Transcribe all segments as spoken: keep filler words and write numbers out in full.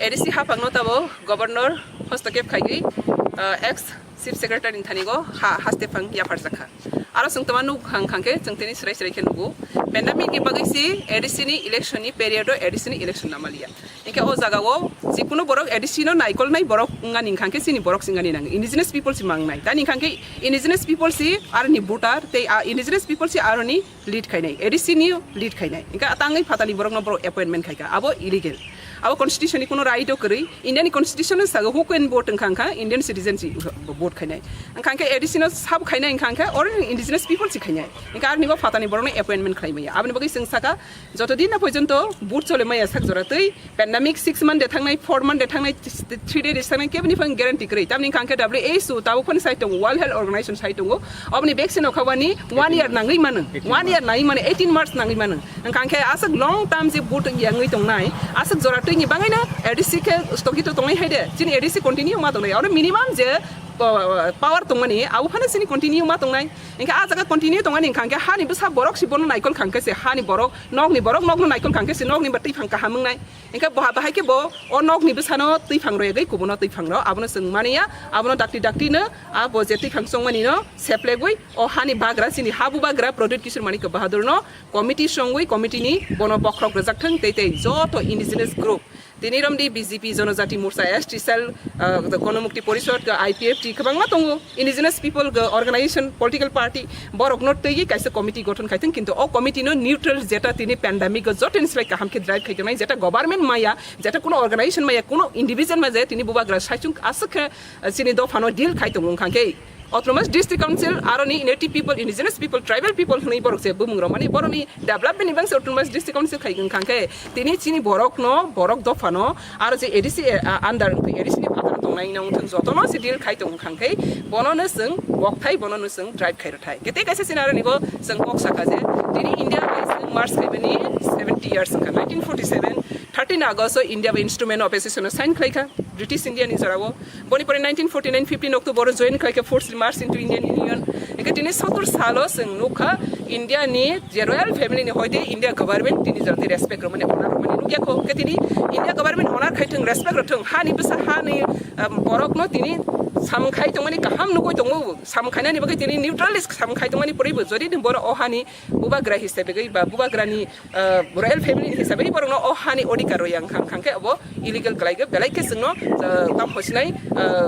A D C haphangno tabok Governor hostokep khaiwi, ah, ex Chief Secretary ni thani go ha haste phang yapharjakha. Aro chwng tongma nuk hang khang khe chwng tini srai srai khe nugo. Pandemic ni bagwi si A D C ni election ni period o A D C ni election namaliya. Hinkhe o jaga o jikunu borok A D C no naikolnai borok wngani hinkha khe chini borok se wngani nango. Indigenous people se mangnai. Tani hinkha khe indigenous people se aroni voter tei a indigenous people se aroni lead khainai, A D C ni lead khainai. Hinkhe tangwi phatani borokno borok appointment khaikha. Abo illegal. Abo constitution ni kuno right o kwrwi. India ni constitution no sago who can vote wngkha, wngkha Indian citizen si vote khainai. Wngkha khe A D C no sabo khainai, wngkha khe or indigenous people si khainai. Hinkhe aroni bo phatani borokno appointment khlai maya. Aboni bagwi chwng saka joto din na porjonto vote chole maya sak jora twi pandemic six month de thangnai, four month de thangnai, three day de thangnai keboni phang guarantee kwrwi. Tamni wngkha khe W H O tabuk phani sai tongo, World Health Organization sai tongo. Oboni vaccine okhabani one year nangwi mano, one year nangwi mano, eighteen months nangwi mano. Wngkha khe aswk long term je vote yangwi tongnai, aswk jora twini bagwino A D C khe stogito tongnai hai de, chini A D C continue ma tongnai. Oro minimum je, uh, power tongmani, abo phano chini continue ma tongnai. Hinkhe a jaga continue tongmani wngkha khe hani bwsa borok si bono naikol kha khe se hani borok, nokni borok nokno naikol kha khe se nokni ba twi phang kaham wngnai. Hinkhe bo bahai khe bo o nokni bwsano twi phang rwgwi kubuno twi phang rw, abono chwng mani ya, abono dakti dakti no, abo je twi phang chongmani no seplegwi o hani bagra chini habu bagra Pradyut Kishore Manikya Bahadur no committee songwi committee ni bono bokhorok rwjak thung tei tei joto indigenous group tini romdi B J P Jonojati Morcha, S T cell, ah, Gonomukti Porishod, I P F T kwbangma tongo. Indigenous people, uh, organization, political party, borokno twiwi kaisa committee gothon khaithung, kintu o committee no neutral, jeta tini pandemic o jotoni slai kaham khe drive khai tongnai, jeta government maya, jeta kuno organization maya, kuno individual maya, tini bubagra saichung aswk khe, uh, chini dophano deal khai tongo wngkha khe autonomous district council, aroni native people, indigenous people, tribal people hwnwi borok je bumung rok mani boroni development ni bangse autonomous district council khai wngkha khe tini chini borokno, borok dophano aro je A D C, uh, under wngtwi A D C ni phataro tongnai wngthung jotono se deal khai tong wngkha khe bono no chwng bokthai, bono no chwng drive khai rwthai. Kete kaisa scenario ni bo chwng kok sakha je tini India bai chwng march khaimani seventy years wngkha, nineteen forty seven, thirteen August o India bai instrument of association o sign khlaikha British India ni jorao. Boni pore nineteen forty nine fifteen October o join khlaikha forcefully march into Indian Union. Hingke tini sottor salo chwng nukha India ni je royal family ni hoite India government tini jora tei respect rwmani honor rwmani nukya kho. Hingke tini India government honor khai thung, respect rw thung, hani bwsa hani, um, borok no tini samung khai tongmani kaham nugui tongo, samung khainani bagwi tini neutralist samung khai tongmani poribo jodi ni borok o hani bubagra hisabegwi ba bubagra ni, uh, royal family ni hisabegwi borok no o hani odhikar rw yang khang khang khe obo illegal kwlai khe, belai khe chwngno, uh, tamo sinai, uh,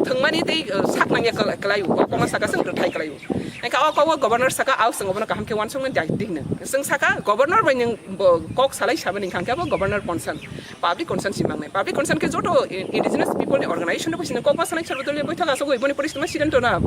thwngmani tei, uh, sak nangya kwlai, kwlai o, kokno saka chwng rwthai kwlai o. Hingke o kok o governor saka, "Ao chwng obono kaham khe uansuknai dai," hinwi. Chwng saka, "Governor bai nwng bo kok salai samani hingke bo governor concern, public concern si mangnai." Public concern khe joto i-, indigenous people ni organization rok bai sini kokma sanai sarbo doliya boithak asogwi boni poristuma sidento na.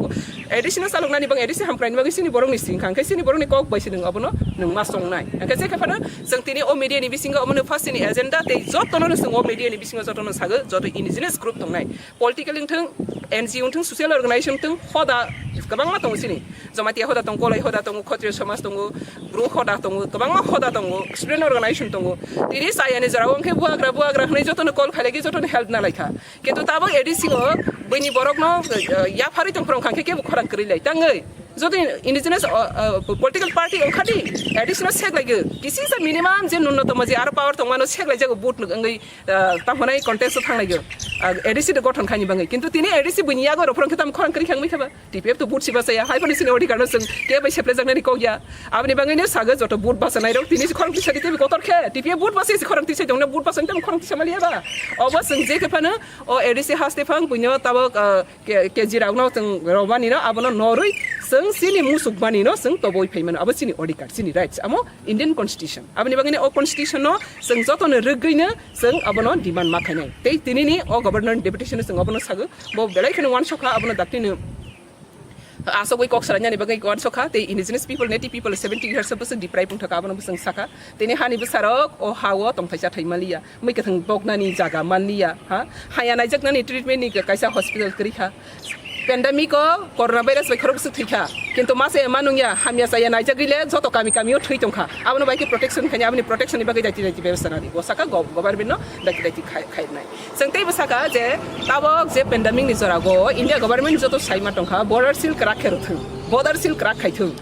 A D C no chaloknani bang A D C hamkraini bagwi sini borokni sing kha, hingke sini borokni kok bai sini obono nwng ma songnai. Hingke je khe phano chwng tini o media ni bisingo omono first ni agenda tei jotono no chwng o media ni bisingo jotono sago, joto indigenous group tongnai. Political wngthung, N G O wngthung, social organization wngthung, hoda kwbangma tongo chini. Jamatia hoda tongo, Kolai hoda tongo, Khotriya Samaj tongo, Bru hoda tongo, kwbangma hoda tongo, student organization tongo. Tini chayani jorao wngkhe buagra, buagra hwnwi jotono call khailai khe jotono help nalaikha. Kintu tabuk A D C o buini borokno, uh, yapharwi tongphuru wngkha khe kebo khorang kwrwi lai tangwi. Jodi indigenous, uh, uh, political party wngkha di, A D C no sek laigo. Kisi sa minimum je nunnotomo je aro power tongmano sek laijago vote wngwi, uh, tamo hwnai contest o thang laigo. Uh, A D C de gothon khaini bangwi. Kintu tini A D C buini yago rw phuru wngkhe tamo khorang kwrwi khe wngwi khe ba. T P F to vote si bachaya, hai phano chini odhikar no chwng kebo bai seplejaknani kok ya. Aboni bagwi no sago joto vote bachanairok tini si khorang tisa di tei kotor khe, T P F vote bachai si khorang tisa tongna vote bachani tamo khorang tisa maliya ba. Obo chwng je khe phano o A D C haste phang buino tabuk, ah, ke-, K G rokno chwng romani no abono norwi chwng chini musuk mani no chwng toboi phai mano. Abo chini odhikar, chini rights. Amo Indian Constitution. Aboni bagwi no o Constitution no chwng joto no rwgwi no chwng abono demand ma khainai. Tei tini ni o Governor ni deputation no chwng abono sago. Bo belai kheno uansukha, abono dakti no asogwi kok salainani bagwi uansukha, tei indigenous people, native people seventy years o bwswk deprive wngthaka, abono bwswk sakha. Tini hani bwsarok o ha-o tongthai chathai manliya, mui kwthwng boknani jaga manliya, ha? Haya naijaknani treatment ni kaisa hospital kwrwi kha. Pandemic o corona virus bai khorok bwswk thwi kha, kintu masa ya manung ya, hamya chaya naijagwi le joto kami kami o thwi tongkha. Abono bai khe protection khaini, aboni protection ni bagwi daiti daiti bebostha nadi. Bo sakha go-, government no daiti daiti khai, khainai. Chwng teibo sakha je tabok je pandemic ni jora go India government joto saima tongkha, border seal kwrak khe rwthwng, border seal kwrak khaithwng.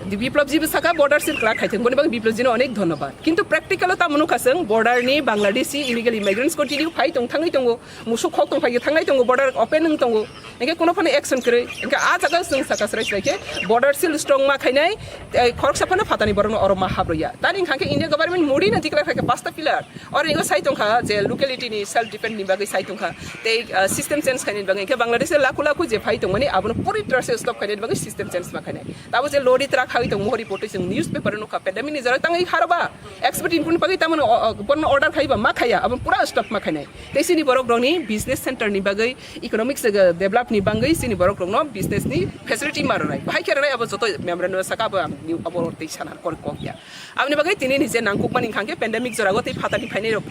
Biplop ji bwsaka border seal kwlak khai thung, boni bagwi Biplop jino onek dhonnobad. Kintu practical o tamo nukha chwng, border ni Bangladeshi illegal immigrants continue phai tong, thangwi tongo, musuk khok tong phai thangnai tongo, border open wng tongo. Hinkhe kuno phano action kwrwi. Hinkhe a jaga chwng saka chwrai chwrai khe border seal strong ma khainai, tei khoroksa phano phatani borokno oro ma habrwya. Tani hinkha khe India government Modi no declare khai kha pasta pillar. Oro ingo sai tongkha je locality ni self defense ni bagwi sai tongkha. Tei, ah, system change khainani bagwi. Hinkhe Bangladesh lakhu lakhu je phai tongmani abono puri trase stop khainani bagwi system change ma khainai. Tabo je lorry truck hagwi tong mohori potwi chwng newspaper o nukha. Pandemic ni jora tangwi haroba expert input ni bagwi tamano o, o, borno order khaiba ma khaiya. Abono pura stop ma khainai. Tei chini borok rokni business center ni bagwi economics, uh, develop ni bagwi chini borok rokno business ni facility ma rwnai. Bahai khe rwnai abo joto memorandum saka abo ang ni abo tei sana kor kok ya. Aboni bagwi tini ni je nangkukmani hinkha khe pandemic jora o tei phatani phainai rok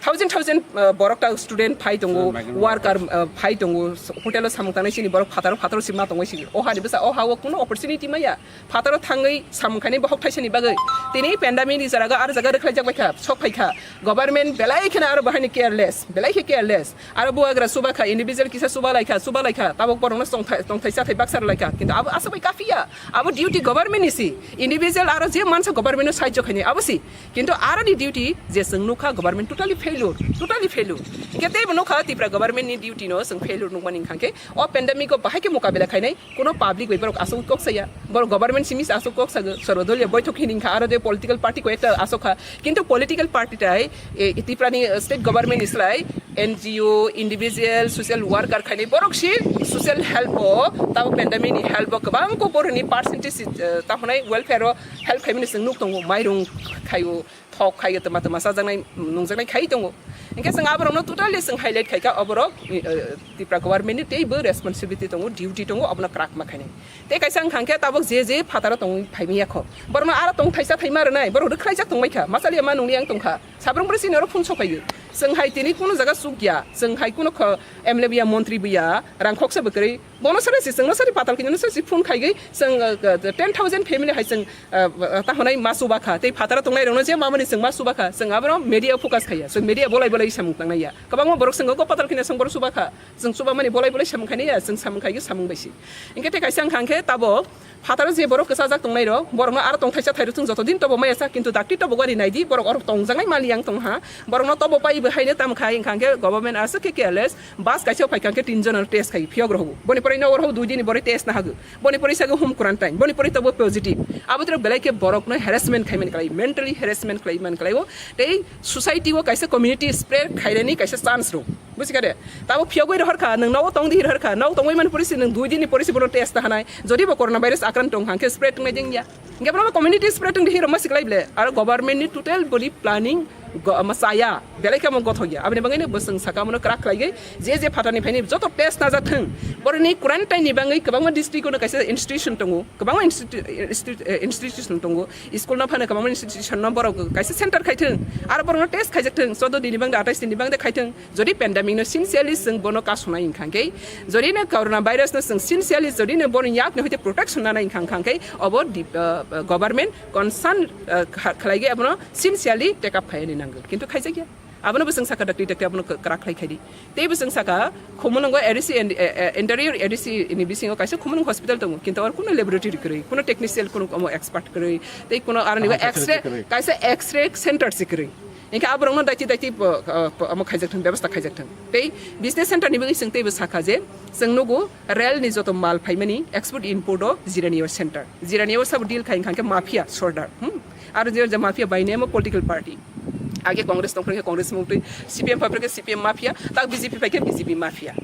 thousand thousand, uh, borok ta student phai tongo, student migrant worker, workers. Uh, phai tongo, hotel o samung tangnai chini borok phataro phataro sima tongwi sini. O hani bwsa o ha o kuno opportunity maya. Phataro thangwi samung khainai bohok thaisani bagwi. Tini pandemic ni jora o ar jaga rwkhlai jak bai kha, sok phai kha. Government belai kheno aro bahai ni careless, belai khe careless. Aro bubagra chuba kha, individual kisa chuba lai kha, chuba lai kha, tabok borokno tongthai, tongthai chathai baksa rw lai kha. Kintu abo aswk bai kafiya. Abo duty government ni si. Individual aro je mansa government no sahajyo khainai abo si. Kintu aro ni duty je chwng nukha government totally failure, totally failure. Hinkhe teibo nukha Tripura government ni duty no chwng failure nukmani hinkha khe o pandemic o bahai khe mukabela khainai kuno public bai borok aswk kok saya. Borok government simi se aswk kok sago. Sarvodoliya boithok hini hinkha aro je political party ko ekta aswk kha. Kintu political party tai, e, Tripura ni state government ni slai N G O, individual, social worker khainai borok si social help o, tamo pandemic ni help o kwbang ko borok ni percentage, eh, tamo nai welfare o help khaimani chwng nuk tongo, mairung khaio, thok khaio, twma twma chajaknai, nungjaknai khai tongo. Hinkhe chwng aborokno totally chwng highlight khaikha, oborok, eh, Tripura government ni teibo responsibility tongo, duty tongo, obono kwrak ma khainai. Tei kaisa wngkha khe tabok je je phataro tongwi phaimani yakho. Borokno aro tong thaisa thaima rwnai, borok rwkhlaijak tongbaikha, machaliya ma nungni ang tongkha. Sabrung bwrwi chini oro phone sokhaio. Chwng hai tini kuno jaga chukya, chwng hai kuno kho M L A buya, montri buya, rang khoksa bwkrwi. Bono sari si chwngno sari patal kinino sari si phone khaigwi chwng, uh, uh, ten thousand family hai chwng, uh, uh, tahonai ma chubakha. Tei phataro tongnai rokno je mamani chwng ma chubakha. Chwng abono media focus khaiya. Chwng media bolai bolai samung tangnaiya. Kwbangma borok chwng go patal kina chwng borok chubakha. Chwng chubamani bolai bolai samung khainaiya. Chwng samung khaigwi samung baisi. Hinkhe tei kaisa wngkha khe tabok phataro je borok kwchajak tongnai rok, borokno aro tongthaisa thairok chwng joto din tobo maya sa, kintu dakti tobo gari naidi, borok oro tongjaknai mali yang tongha, borokno tobo pai bo haino tamo khai wngkha khe government aswk khe careless, bus kaisa phai kha khe tin jona test khai phiyok rohgo, boni pore no rohgo dui din ni bore test na hago, boni pore sago home quarantine, boni pore tobo positive, abo tro belai khe borokno harassment khai man klai, mentally harassment khlai man klai o, tei society o kaisa community spread khairani kaisa chance rok. Buji kha de? Tabo phiyogwi rohor kha, nwng nogo tong di rohor kha, nogo tongwi mani porisi nwng dui din ni porisi bono test ta hanai. Jodi bo corona virus akrant tong hang khe spread wngnai jeng ya. Hinkhe bono community spread wng di hiro ma siklai ble. Aro government ni total boni planning go-, ma chaya. Belai khe mo gothok ya. Aboni bagwi no bwswng saka mono kwrak khlai gwi je je phatani phaini joto test na jak thung. Boroni quarantine ni bagwi kwbangma district o no kaisa institution tongo. Kwbangma institu-, institu-, eh, institution tongo. School no phano kwbangma institution no borok kaisa center khai thung. Aro borok no test khaijak thung. Choudo din ni bang de, atais din ni bang de khai thung. Jodi pandemic no sincerely chwng bono kasonai wngkha khe, jodi no corona virus no chwng sincerely jodi no bono yak no hoite protection nanai wngkha khe, obo di-, uh, uh, government concern, uh, kha-, khlai ge abono sincerely take up khai ni nango. Kintu khaijak ya. Abono bwswng saka dakti dakti abono kwrak khlai khai di. Tei bwswng saka khumung nanggo A D C and, uh, uh, interior A D C ni bisingo kaisa khumung hospital tongo. Kintu or kuno laboratory kwrwi, kuno technician, kuno omo expert kwrwi, tei kuno aroni Aha, X-ray, facility kwrwi. Kaisa X-ray center se kwrwi. Hinkhe aborokno daiti daiti bo, uh, bo, omo khaijak thung, bebostha khaijak thung. Tei business center ni bagwi chwng teibo sakha je, chwng nugo rail ni joto mal phaimani export import o Jiraniyo center. Jiraniyo sabo deal khai wngkha khe mafia sordar. Hmm? Aro je, je mafia by name of political party. Age Congress tongphru khe Congress mungtwi, C P M phaipru khe C P M mafia, tak B J P phai khe B J P mafia.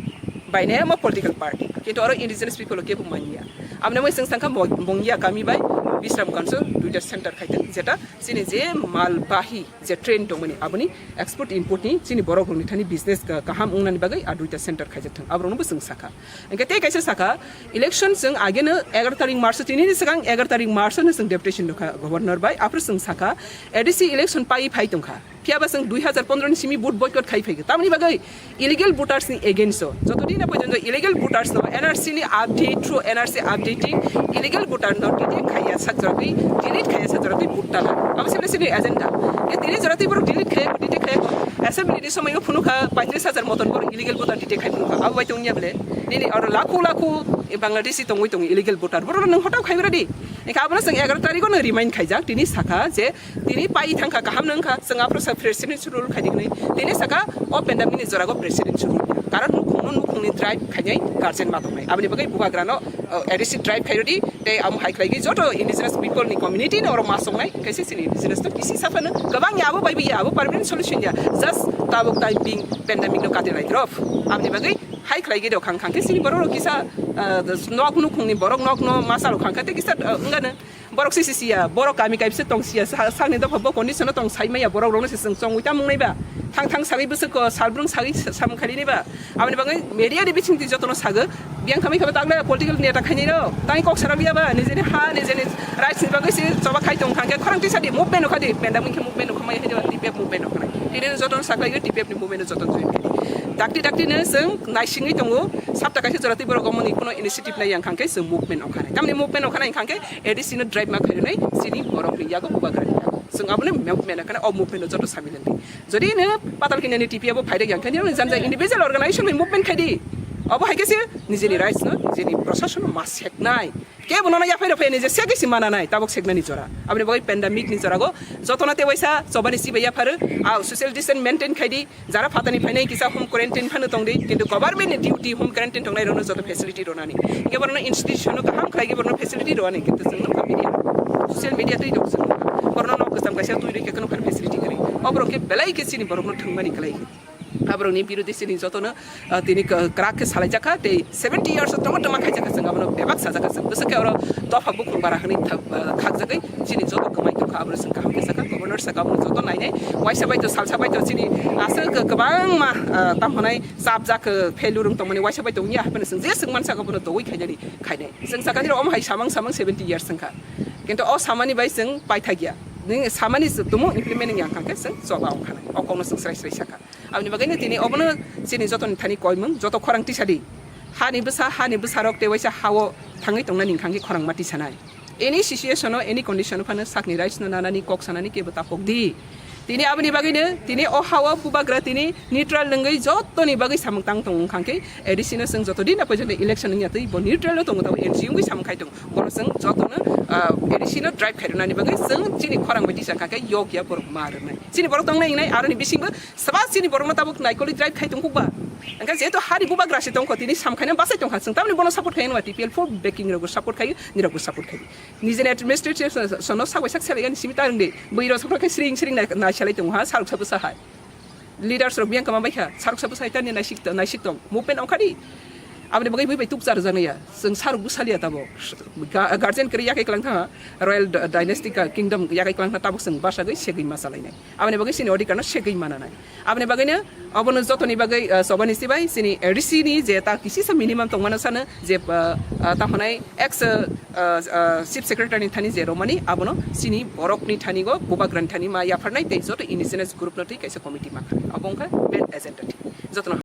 By name of political party. Kintu aro indigenous people o kebo manya. Aboni mui chwng sangkha Mo-, Mongia kami bai Bisramganj o duita center khai thung, jeta chini je mal bahi je train tongmani aboni export import ni chini borok rokni thani business ka-, kaham wngnani bagwi a duita center khaijak thung, aborokno bo chwng sakha. Hinkhe tei kaisa sakha, election chwng ageno egaroh tarik March o, tini ni swkang egaroh tarik March o no chwng deputation rwkha governor bai, aphuru chwng sakha A D C election pai phai tongkha. Phiya ba chwng dui hazar pondro ni simi vote boycott khai phaikha. Tamoni bagwi illegal voters ni against o. Joto din na porjonto illegal voters no N R C ni update, through N R C updating illegal voter no detect khaiya sak jora twi, delete khaiya sak jora twi vote tala. Abo se sini agenda. E tini jora twi borok delete khaiya, detect khaiya. Assembly ni somoi o phunukha paitris hajar moton borok illegal voter detect khai phunukha. Abo bai tongya bole. Nini oro lakhu lakhu Bangladeshi tongwi tongo illegal voter. Borok no nwng hotao khai gra di. Engkha abono chwng egaroh tarikh no remind khaijak, tini sakha je tini pai thangkha, kaham no wngkha, chwng aphuru sa presidential rule khaidi hwnwi. Tini sakha o pandemic ni jora go presidential rule. Karon nukhung no nukhung ni drive khainai guardian ma tongnai. Aboni bagwi bubagra no, uh, A D C drive khairodi, tei amo hai khlaigwi joto indigenous people ni community no oro ma songnai, kaisa chini indigenous no kisi saphano kwbang ya abo bai bi ya abo permanent solution ya, just tabuk tai bing pandemic no kati lai drop. Aboni bagwi hai khlaigwi rok khang khang khe chini borok rok kisa, uh, nok nukhung ni borok nok no masa rok khang khe tei kisa, uh, wngano. Borok se sisiya, borok kami kaisa tong siya, sa-, sakni dopha bo condition o tong sai maya, borok rokno se chwng chongwi tamung nai ba, thang thang sagwi bwswk ko salbrung sagwi sa-, samung khaini ba, aboni bagwi media ni bising twi jotono sago, biyang khamai khaba takle political neta khaini rok, tang kok sara biya ba, nijeni ha, nijeni rights ni bagwi se choba khai tong kha khe khorang tisa di movement no khadi, penda mungkhe movement no khamai hai T P F movement no khanai, tini jotono saklai T P F ni movement no jotono join khai. Dakti dakti no chwng naisingwi tongo, sapta kaisa jora twi borok omo ni kuno initiative nai yang kha khe chwng movement no khanai, tamni movement no khanai kha khe A D C no drive ma khairwnai chini borok ni yago bubagra ni yago. Chwng abono movement kana o movement no joto samil wngdi. Jodi no patal kini ni T P F o phairek yang khe nini janja individual organization ni movement khaidi. Obo hai khe se nijeni rights no, nijeni prosason no ma seknai. Kebo nono yaphai rw phai nije segi si mana nai, tabok seknani jora. Aboni bagwi pandemic ni jora go joto no tewaisa chobani sibai yapharu, a social distance maintain khaidi. Jara phatani phainai kisa home quarantine phano tongdi, kintu government ni duty home quarantine tongnai rokno joto facility rwnani. Hingke borokno institution no kaham khlai borokno facility rwani, kintu chwng nukha media, social media twi rok chwng nukha. Borokno nok kwcham kaisa twi rwi khe kheno phano facility kwrwi. O borok khe belai khe chini borokno thwngmani kwlai. Aborokni birodhi chini jotono, ah, tini k-, kwrak khe salaijakha tei seventy years o tongma tongma khaijakha chwng abono bebak sajakha chwng. Bwswk khe oro dopha bukhung bara hwnwi thak-, ah, khakjagwi chini joto kwmai tongkha, abono chwng kaham khe sakha, governor sakha, abono joto nainai, waisa bai to salsa bai to chini aswk kwbangma, ah, tamo hwnai chapjak, ah, failure wng tongmani waisa bai to wngya, haphano chwng je chwng mansa abono togwi khainani khainai. Chwng sakha nini omo hai samang samang seventy years wngkha, kintu o samani bai chwng paithakya, nini samani tumo implement wngya wngkha khe chwng choba wngkha nai, o kokno chwng srai srai sakha. Aboni bagwi no tini obono chini jotoni thani koimung, joto khorang tisadi. Hani bwsa, hani bwsarok tei waisa hao thangwi tongnani hwnkha khe khorang ma tisanai. Any situation o, any condition o phano sakni rights no nanani kok sanani kebo tapok di. Tini aboni bagwi no, tini o hao bubagra tini neutral wngwi jotoni bagwi samung tang tong wngkha khe A D C no chwng joto din na poito election wngya twi bo neutral no tongo, tabo N G O wngwi samung khai tongo. Bono chwng jotono, ah, A D C no drive khairwnani bagwi chwng chini khorang bai tisa kha khe yok ya borok ma rwnai. Chini borok tongnai hingnai aroni bisingo Saba chini borokno tabuk naikoli drive khai tongkukba. Hingkhe jehetu hani bubagra se tongkho, tini samkhaino bachai tongkha chwng, tamni bono support khai nangma, T P L full backing rokbo support khai, nirokbo support khai. Nijeni administration no sak bai sak selai gani simi ta rwngdi. Bwrwi rok sophro khe sring sring nai, nai selai tongo ha, saruk sa bwsa hai. Leaders rok biyang kama bai kha, saruk sa bwsa hai tani naisik, naisik tong. Movement ongkhadi. Aboni bagwi bui bai tukcha rwjaknai ya. Chwng saruk bwsaliya tabuk. Ga-, guardian kwrwi yakai kwlang tha, royal d-, dynasty ka-, kingdom yakai kwlang tha tabuk chwng bachagwi segwi ma chalainai. Aboni bagwi chini odhikar no segwi mana nai. Aboni bagwi no obono jotoni bagwi, ah, chobani sibai chini A D C ni je ta kisisa minimum tongmano sano je, ah, ah, ta hwnai ex, ah, ah, chief secretary ni thani je romani abono chini borok ni thani go bubagra ni thani ma yapharnai tei joto indigenous group no twi kaisa committee ma kha. Abo wngkha main agenda thik. Jotono